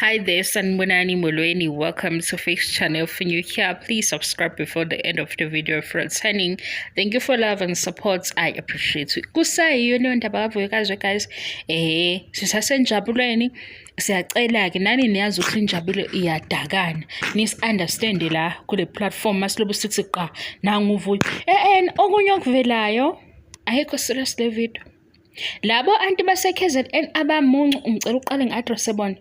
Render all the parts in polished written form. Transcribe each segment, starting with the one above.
Hi there, Sanibonani Molweni. Welcome to Face Channel. If you're new here, please subscribe before the end of the video for returning. Thank you for love and support. I appreciate it. Kusayiyo leyo ndaba kaVuyokazi, guys. Sisasenjabulweni. Siyacela-ke nani, niyazi ukuthi injabulo iyadakana. Nisi-understand la kule platform masilobu sithi qa nangu uVuyo. Okunye okuvelayo, ayikho serious le video. Labo anti base-KZN abamuncu, ngicela uqale ngi-address bona.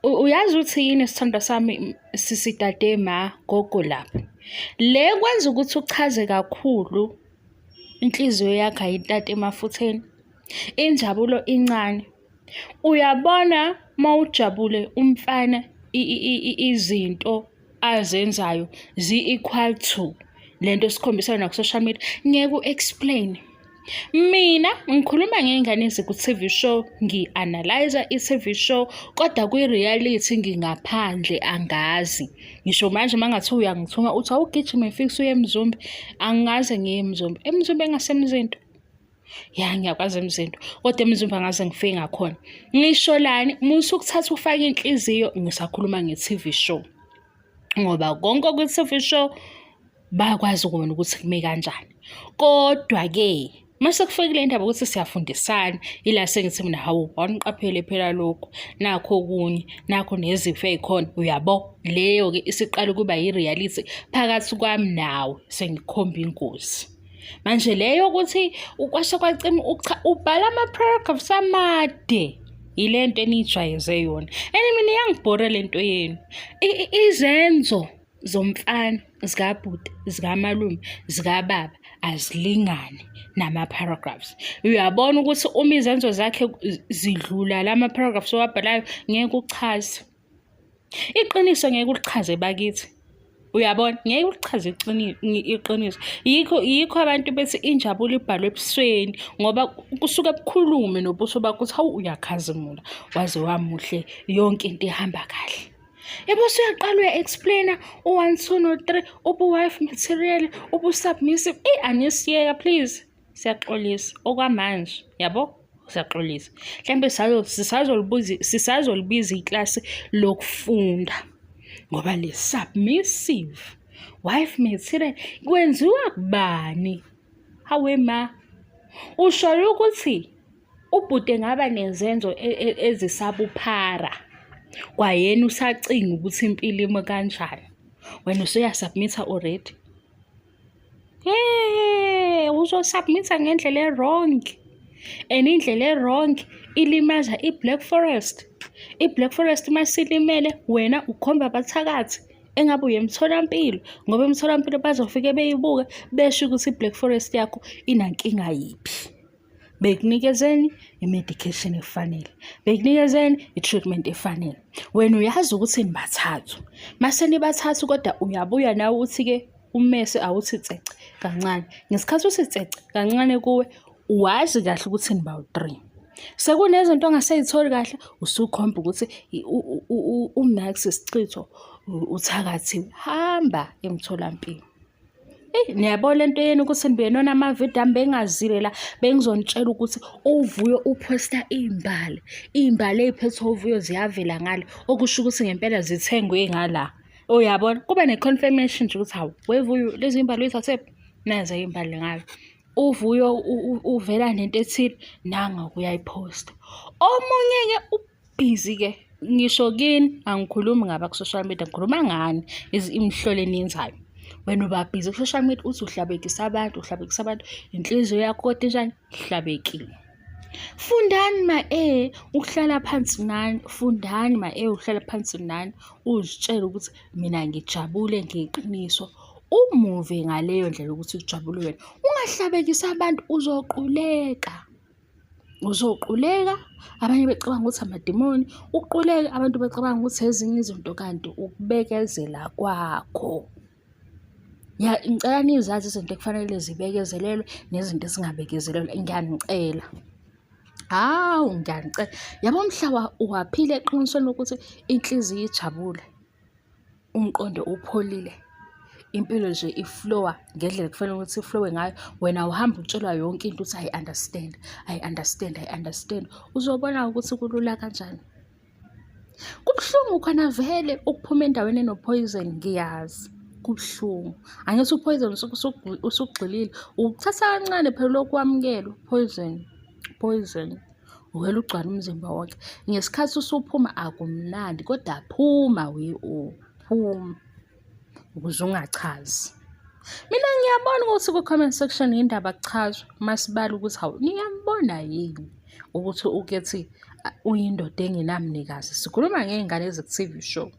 Uyazi ukuthi yini, sithandwa sami, sisidade, ma, gogo, lapha. Le kwenza ukuthi uchaze kakhulu, inhliziyo yakho ayintate emafutheni. Injabulo incane. Uyabona, mawujabule umfana, izinto azenzayo zi-equal to lento esikhombisa yona ku-social media. Ngeke u-explain. Mina ngikhuluma ngey'ngane eziku-TV show, ngi-analyze i-TV show, kodwa kwi-reality ngingaphandle, angazi. Ngisho manje uma kungathiwa uyangithuma uthi awugijime fix uye eMzumbe, angikaze ngiye eMzumbe. EMzumbe engaseMzinto. Ya, ngiyakwazi eMzinto, kodwa eMzumbe angaze ngifike ngakhona. Ngisho lani, musa ukuthatha ufake inhliziyo ngisakhuluma nge-TV show. Ngoba konke okwi-TV show bayakwazi ukubona ukuthi kume kanjani. Kodwa-ke mase kufike kule ndaba ukuthi siyafundisana, ila sengithi mina, hawu, awuniqaphele phela lokhu, nakho okunye, nakho nezifo ey'khona, uyabo? Leyo-ke isiqala ukuba i-reality phakathi kwami nawe, sengikhomba ingozi. Manje leyo ukuthi kwase kwacima ubhala ama-paragraphs amade, ile nto eniyijwayeze yona. And mina iyangibhora le nto yenu. Izenzo zomfana, zikabhuti, zikamalume, zikababa azilingani nama-paragraphs. Uyabona ukuthi uma izenzo zakhe zidlula lama-paragraphs owabhalayo, ngeke uchaze. Iqiniso ngeke ulichaze bakithi. Uyabona, ngeke ulichaze iqiniso. Yikho abantu bethi injabulo ibhalwe ebusweni, ngoba kusuke kukhulume nobuso bakho ukuthi hawu, uyakhazimula, waze wamuhle, yonke into ihamba kahle. Yabo, usuyaqala uya-explain-a u-one, two, no-three, ubu-wife material, ubu-submissive. Eyi, anisiyeka please. Siyaxolisa okwamanje, yabo? Siyaxolisa. Mhlampe sisazolibiza iklasi lokufunda. Ngoba le submissive wife material kwenziwa kubani? Hawe ma. Ushoyo ukuthi ubhuti engaba nezenzo ezisabuphara. Kwayena usacinga ukuthi impilo ime kanjani. Wena usuya-submit-a already. Hey, uzo-submit-a ngendlela e-wrong. And indlela e-wrong ilimaza i-Black Forest. I-Black Forest masilimele, wena ukhomba abathakathi engabe uya emtholampilo, ngoba emtholampilo bazofike beyibuke besho ukuthi i-Black Forest yakho inankinga yiphi. Bekunikezeni i-medication efanele, bekunikezeni i-treatment efanele. Wena uyazi ukuthi nibathathu. Mase nibathathu kodwa uyabuya nawe uthi-ke umese awuthi tsece kancane. Ngesikhathi uthi tsece kancane kuwe, wazi kahle ukuthi nibawu-three. Sekunezinto ongasey'tholi kahle, usukhomba ukuthi uMax Isichitho uthakathiwe. Hamba emtholampilo. Eyi, niyabona le nto yenu ukuthi nibuye nona amavidiyo ami bengingazile la, bengizonitshela ukuthi uVuyo uphosta iy'mbali. Iy'mbali ey'phethwe uVuyo ziyavela ngale, okusho ukuthi ngempela zithengwe ngala. Uyabona, kube ne-confirmation nje ukuthi hawu, weVuyo, lezi iy'mbali uy'thathephi? Nazi iy'mbali ngale. UVuyo uvela nento ethile, nangu uyayiphosta. Omunye-ke u-busy-ke, ngisho kini, angikhulumi ngaba ku-social media, ngikhuluma ngani, imihlolo eniyenzayo. Wena uba busy ku-social media uthi uhlabekisa abantu, uhlabekisa abantu, inhliziyo yakho kodwa injani? Ihlabekile. Fundani ma ukuhlala phansi nani, fundani ma ukuhlala phansi nani, uzitshele ukuthi mina ngijabule ngeqiniso. Umuve ngaleyo ndlela ukuthi kujabule wena. Ungahlabekisi abantu, uzoquleka. Uzoquleka, abanye becabanga ukuthi amadimoni, uquleke abantu becabanga ukuthi ezinye izinto, kanti ukubekezela kwakho. Ya, ngicela nizazi izinto ekufanele zibekezelelwe nezinto ezingabekezelelwa, ngiyanicela. Hawu, ngiyanicela. Yabo, mhla waphila eqinisweni lokuthi inhliziyo ijabule, umqondo upholile, impilo nje i-flow-a ngendlela ekufanele ukuthi i-flow-e ngayo, wena uhamba utshelwa yonke into uthi I understand, I understand, I understand. Uzobona ukuthi kulula kanjani. Kubuhlungu khona vele ukuphuma endaweni eno-poison ngiyazi kubuhlungu. Angithi u-poison usuke usugxilile, ukuthatha kancane phela lokhu wamukela u-poison, poison. Uwele ugcwale umzimba wonke. Ngesikhathi usuphuma akumnandi kodwa phuma we o, phuma ukuze ungachazi. Mina ngiyabona ukuthi ku-comment section yindaba kuchazwa masibala ukuthi hawu niyambona yini ukuthi ukethi uyindoda engenamnikazi. Sikhuluma ngey'ngane eziku-T_V show.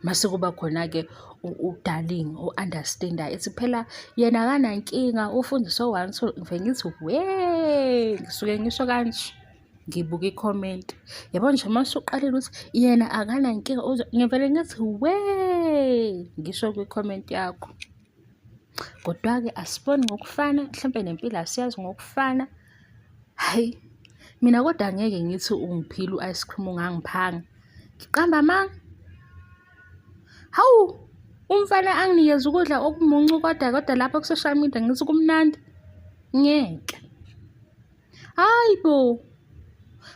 Mase kuba khona-ke uDarling o-understand-ayo ethi phela yena akanankinga ufundiswe one two, ngivele ngithi we ngisuke ngisho kanje ngibuka i-comment. Yabo nje uma usuqalile ukuthi yena akanankinga ngivele ngithi we ngisho kwi-comment yakho. Kodwa-ke asiboni ngokufana mhlampe nempilo asiyazi ngokufana. Hhayi, mina kodwa angeke ngithi ungiphile u-ice cream ungangiphanga. Ngiqamba amanga? Hawu, umfana anginikeze ukudla okumuncu kodwa kodwa lapha ku-social media ngithi kumnandi. Ngeke. Hhayi bo!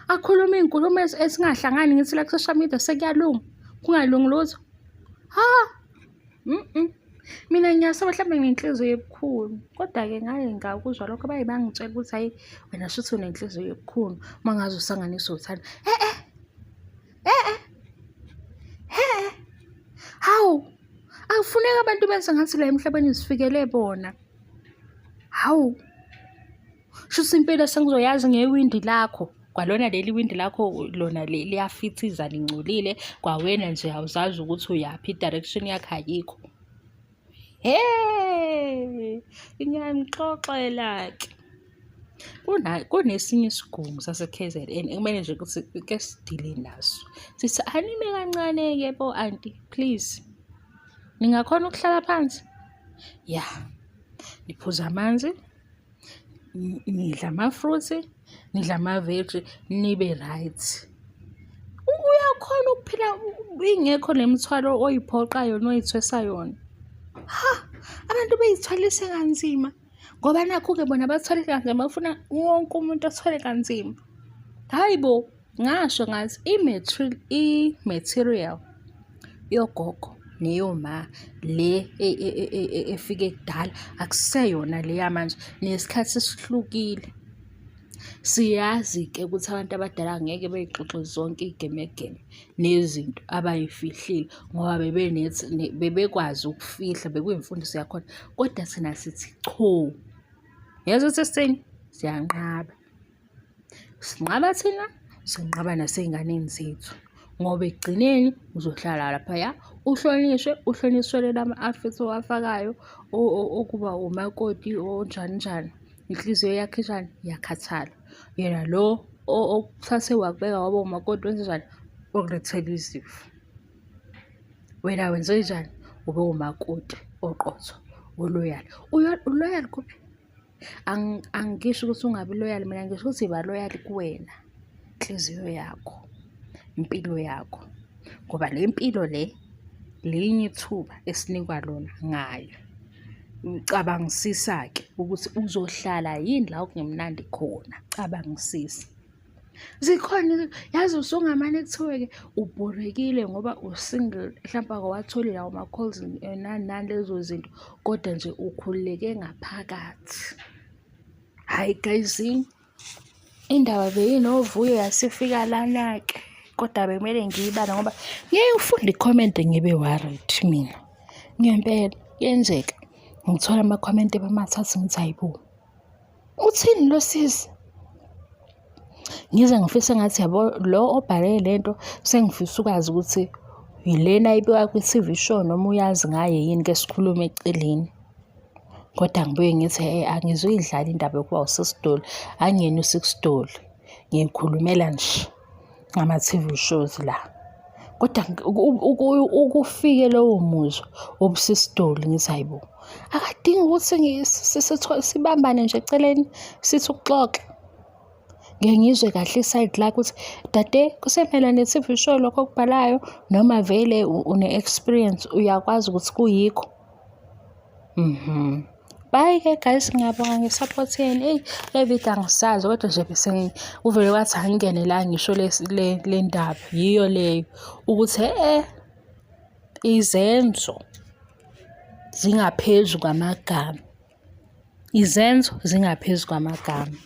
Akhulume iy'nkulumo ezingahlangani ngithi la ku-social media sekuyalunga, kungalungi lutho. Ha! Mina ngiyasaba mhlawumbe nginenhliziyo ebukhuni, kodwa-ke ngake ngakuzwa lokho baye bangitshela ukuthi hhayi wena shuthi unenhliziyo ebukhuni uma ngaze usanganiswe uthando. E-e, e-e, he-e, hawu, akufuneki abantu benze ngathi la emhlabeni sifikele bona. Hawu. Shuthi impilo sengizoyazi ngewindi lakho. Kwalona leli windi lakho lona liyafithiza lingcolile, kwawena nje awuzazi ukuthi uyaphi, i-direction yakho ayikho. He, ngiyanixoxela-ke. Kunesinye isigungu sase-K_Z_N ekumele nje ukuthi ke sidile naso. Sithi anime kancane-ke bo anti, please. Ningakhona ukuhlala phansi? Ya, niphuze amanzi. Nidla ama-fruit, nidla amaveji nibe right. Uyakhona ukuphila ingekho le mithwalo oyiphoqa yona oyithwesa yona. Ha, abantu bey'thwalise kanzima ngoba nakhu-ke bona bathwale kanzima bafuna wonke umuntu athwale kanzima. Hhayi bo! Ngasho ngathi i-material yogogo neyoma le efike kudala akuseyona le yamanje nesikhathi sesihlukile. Siyazi-ke ukuthi abantu abadala angeke bey'xoxe zonke iy'gemegeme nezinto abay'fihlile ngoba bebekwazi ukufihla bekuyimfundiso yakhona, kodwa thina sithi cho. Uyezwa ukuthi sithini? Siyanqaba. Sinqaba thina, sinqaba nasey'nganeni zethu ngoba ekugcineni uzohlala laphaya uhlonishwe, uhloniswele lama-outfit owafakayo okuba umakoti onjani njani. Inhliziyo yakho injani? Iyakhathala. Yena lo okuthathe wakubeka waba umakoti wenzenjani? Ukulethela izifo. Wena wenzenjani? Ube umakoti oqotho, o-loyal. U-loyal kuphi? Angisho ukuthi ungabi loyal mina ngisho ukuthi yiba loyal kuwena, inhliziyo yakho, impilo yakho. Ngoba le mpilo le, linye ithuba esinikwa lona ngayo. Cabangisisa-ke ukuthi uzohlala yini la okungemnandi khona, cabangisisa. Zikhona yazi usungamane kuthiwe-ke ubhorekile ngoba u-single hlampe awuwatholi lawo ma-calls nani nani lezo zinto kodwa nje ukhululeke ngaphakathi. Hhayi gayizini, indaba beyinovuyo yasifika lana-ke kodwa bekumele ngiyibale ngoba ngeke ngifunde i-comment ngibe worried mina. Ngempela kuyenzeka ngithola ama-comment ebamathathu ngithi hhayi bo. Uthini lo sisi? Ngize ngifise ngathi yabo lo obhale le nto sengifisa ukwazi ukuthi yilena ayibuka kwi-T_V show noma uyazi ngaye yini ke sikhulume eceleni. Kodwa ngibuye ngithi hhe angizuyidlala indaba yokuba uSisidoli, angiyena uSisidoli. Ngiyikhulumela nje ngama-T_V shows la. Kodwa ukufike lowo muzwa wobusisidoli ngithi hhayi bo, akadingi ukuthi sibambane nje eceleni sithi ukuxoxa. Ngike ngizwe kahle isayidi lakhe ukuthi dade kusemayelana ne-T_V show lokho okubhalayo noma vele une-experience uyakwazi ukuthi kuyikho. Bye-ke guys, ngiyabonga nge-support yenu. Eyi, le video angisazi kodwa nje bese uvele wathi angingene la ngisho le ndaba. Yiyo leyo ukuthi e-e izenzo zingaphezu kwamagama. Izenzo zingaphezu kwamagama.